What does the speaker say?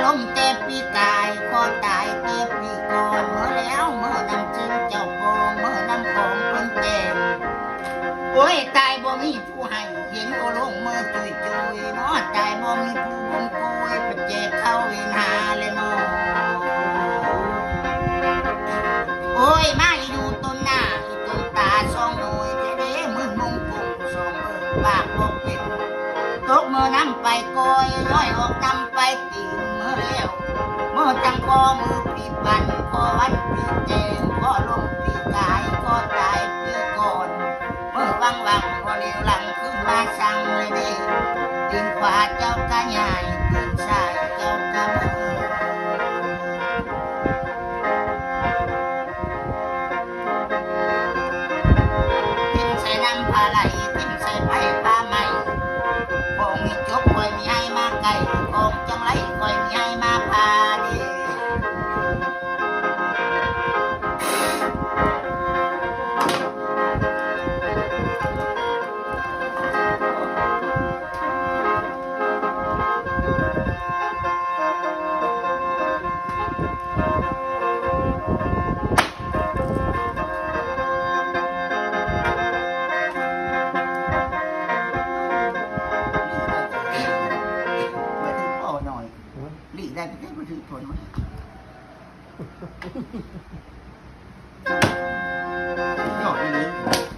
ລົ້ມແຕ່ປີກາຍ ຂໍຕາຍແຕ່ປີກ່ອນ ເມື່ອແລ້ວເມື່ອນຳຈິງເຈົ້າປອງ ເມື່ອນຳຂອງເພິ່ນແຈກ ໂອ້ຍ ຕາຍບໍ່ມີຜູ້ໃຫ້ ເຫັນໂອລົງເມີຈຸຍໆ ເນາະ ຕາຍບໍ່ມີຜູ້ບຸນກຸຍ ໄປແຈກເຂົາເວນຫາແລະເນາະ ໂອ້ຍ ມາອີ່ດູຕົນໜ້າ ອີ່ຕົນຕາສອງໜ່ວຍ ແທ້ເດ້ ມຶນມົງກົງສອງເບິ່ງ ປາກບໍ່ເປັນ ຕົກເມີນຳໄປກ່ອຍ ຍ້ອຍອອກນຳໄປ ຕີນເມີແລ້ວ ເມີຈັ່ງຂໍມື້ປີປັ່ນ ຂໍວັນປີແຈງ ຂໍລົມປີກາຍ ຂໍຕາຍປີກ່ອນ ເມີວັງວັງ ບໍ່ເລວຫຼັງຄືນມາສັງເລີຍເດ້ ຕີນຂວາເຈົ້າກະຍ້າຍ ຕີນຊ້າຍເຈົ້າກະເມີ ຖິ້ມໃສ່ນ້ຳຜາໄຫຼ ຖິ້ມໃສ່ໄຟຟ້າໄໝ້ ຂອງມີຈົບຂ້ອຍມີໃຫ້ມາໃກ້ ຂອງຈັ່ງໄຫຼຂ້ອຍມີໃຫ້ມາຜ່າເດ້. ລີ້ໄດ້ໄປເຕັມມາຖືກຄົນ ຍອດອີ່ຫຼີ.